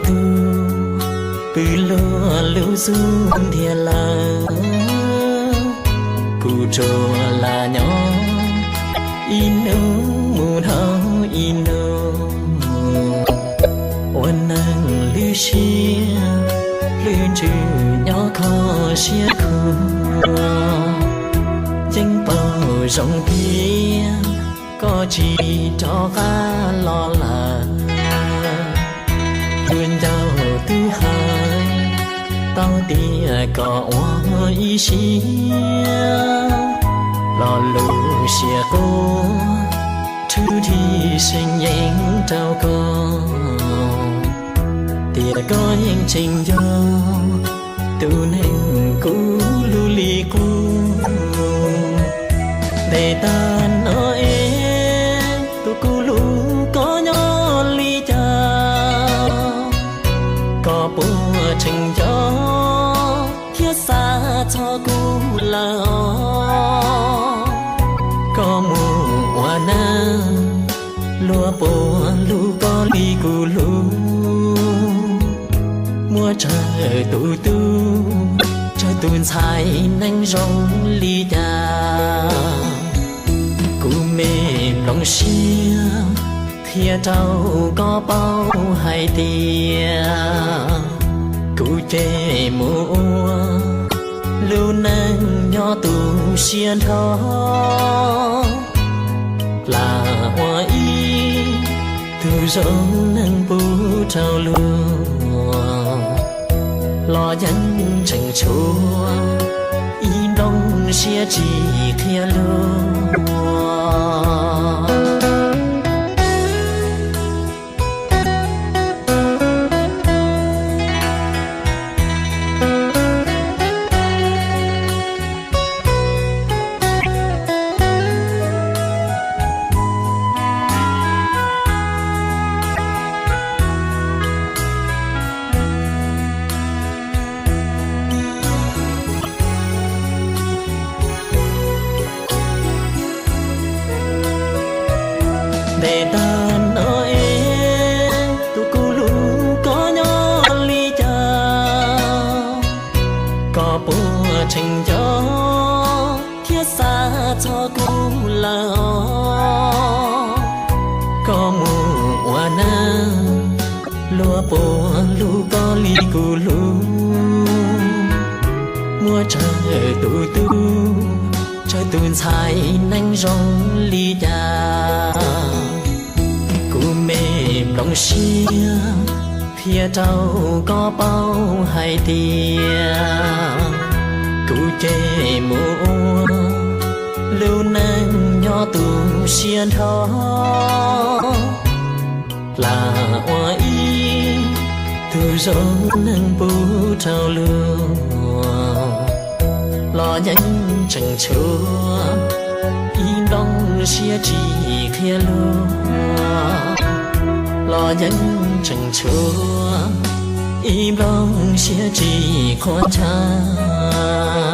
tug, pw luag lub xub ntiag lawm. Kuv tsuas lam nyob ib hnub mus dhau ib hnub, ua neeg lwj siab lwj ntsws nyob kho siab khuav. Yeej paub zoo tias koj tsis rov qab los lawm. Tus ncauj twb hais tau tias kom ua ib siab, lo lus siab quaj rhwb rhij seev yees rau koj, tias koj yeej tseem yog tus neeg kuv hlub li qub. Ntes tag no es tus kuv hlub koj nyob li cas, koj puas tseem nco thiab xav txog kuv lawm os? Koj mus ua neej, luag puas hlub koj li kuv hlub? Muaj tsawg tus tub, tsawg tus ntxhais neej zoo li cas? Kuv me nplooj siab qhia rau koj paub hais tias kuv ces mus ua lub neej nyob tu siab nrho, lam ua ib tug zoo neeg pub rau luag, los yeej tseem tshuav ib nplooj siab tsis qhia luag. Ntes tag no es tus kuv hlub koj nyob li cas, koj puas tseem nco thiab xav txog kuv lawm os? Koj mus ua neej, luag puas hlub koj li kuv hlub? Muaj tsawg tus tub, tsawg tus ntxhais neej zoo li cas? Kuv me nplooj siab qhia rau koj paub hais tias kuv ces mus ua lub neej nyob tu siab nrho, lam ua ib tug zoo neeg pub rau luag, los yeej tseem tshuav ib nplooj siab tsis qhia luag, los yeej tseem tshuav ib nplooj siab tsis qhuav ntshav.